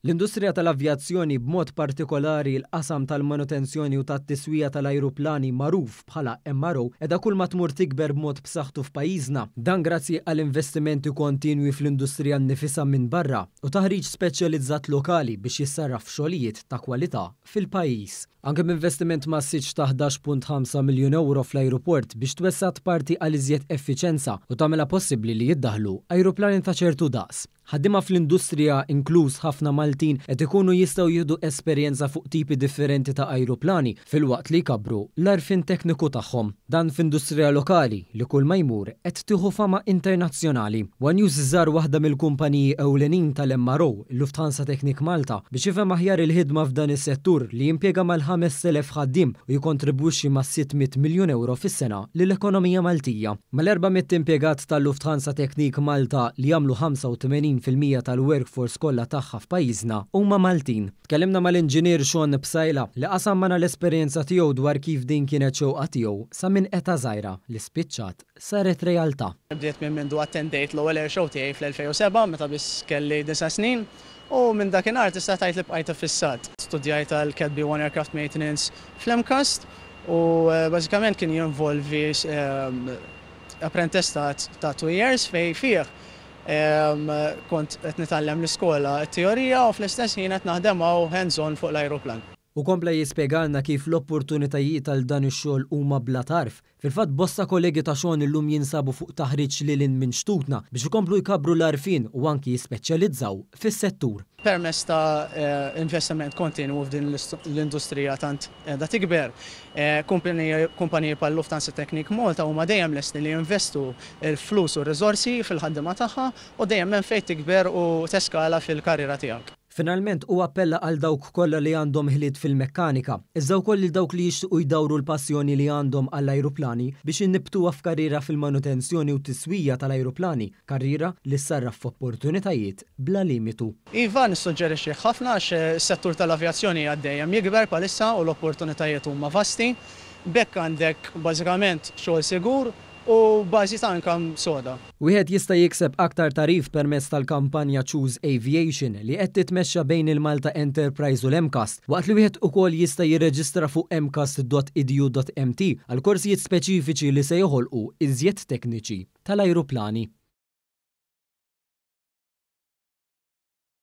L-industrija tal-avjazzjoni, b'mod partikolari l-qasam tal-manutenzjoni u tat-tiswija tal-ajruplani magħruf bħala MRO, qiegħda kull ma tmur tikber b'mod b'saħħtu f'pajjiżna. Dan grazzi għal investimenti kontinwi fl-industrija nnifisha minn barra u taħriġ speċjalizzat lokali biex jissarraf f'xogħlijiet ta' kwalità fil-pajjiż. Anke b'investiment massiċ ta' 11.5 miljun ewro fl-ajruport biex twessgħet parti għal iżjed effiċenza u tagħmilha possibbli li jiddaħħlu ajruplani ta' ċertu daqs. Ħaddiema fl-industrija, inkluż ħafna Maltin, qed ikunu jistgħu jieħdu esperjenza fuq tipi differenti ta' ajruplani filwaqt li jkabbru l-għarfien tekniku tagħhom. Dan f'industrija lokali li kull ma jmur qed tieħu fama internazzjonali. One News żar waħda mill-kumpaniji ewlenin tal-MRO, Lufthansa Technik Malta, biex jifhem aħjar il-ħidma f'dan is-settur li jimpjega mal-5,000 ħaddiem u jikkontribwixxi mas-600 miljun ewro fis-sena lill-ekonomija Maltija. Mal-400 impjegat tal-Lufthansa Technik Malta li jagħmlu 85% tal-workforce kollha tagħha f'pajjiżna huma Maltin. Tkellimna mal-inġinier Sean Psaila li qasam magħna l-esperjenza tiegħu dwar kif din kienet xewqa tiegħu sa minn età żgħira li spiċċat saret realtà. Bdiet minn mindu attendejt l-ewwel air show tiegħi fl-2007 meta biss kelli 9 snin u minn dakinhar tista' tgħid li bqajt iffissat. Studjajt għal Cat B1 Aircraft Maintenance fl-MCAST u bażikament kien jinvolvi apprentestat ta' 2 years fejn fih kont qed nitgħallem l-iskola t-teorija u fl-istess ħin qed naħdem hands-on fuq l-ajruplan. U kompla jispjegalna kif l-opportunitajiet għal dan ix-xogħol huma bla tarf. Fil-fatt, bosta kollegi ta' Sean illum jinsabu fuq taħriġ lil hinn minn xtutna biex ikomplu jkabru l-għarfien u anki jispeċjalizzaw fis-settur. Permezz ta' investiment kontinu f'din l-industrija tant da tikber, kumpaniji bħal Lufthansa Technik Malta huma dejjem lesti li jinvestu l-flus u r-riżorsi fil-ħaddiema tagħha u dejjem hemm fejn tikber u teskala fil-karriera tiegħek. Finalment u appella għal dawk kollha li għandhom ħiliet fil-mekkanika, iżda wkoll lil dawk li jixtiequ jdawru l-passjoni li għandhom għall-ajruplani biex inibtuha f'karriera fil-manutenzjoni u tiswija tal-ajruplani, karriera li ssarraf f'opportunitajiet bla limitu. Iva, nissuġġerixxi ħafna għax is-settur tal-avjazzjoni għaddejjem jikber bħalissa u l-opportunitajiet huma vasti. B'hekk għandek bażikament xogħol sigur u bażi ta' income soda. Wieħed jista' jikseb aktar tagħrif permezz tal-kampanja Choose Aviation li qed titmexxa bejn il-Malta Enterprise u l-MCAST, waqt li wieħed ukoll jista' jirreġistra fuq mcast.edu.mt għal korsijiet speċifiċi li se joħolqu iżjed tekniċi tal-ajruplani.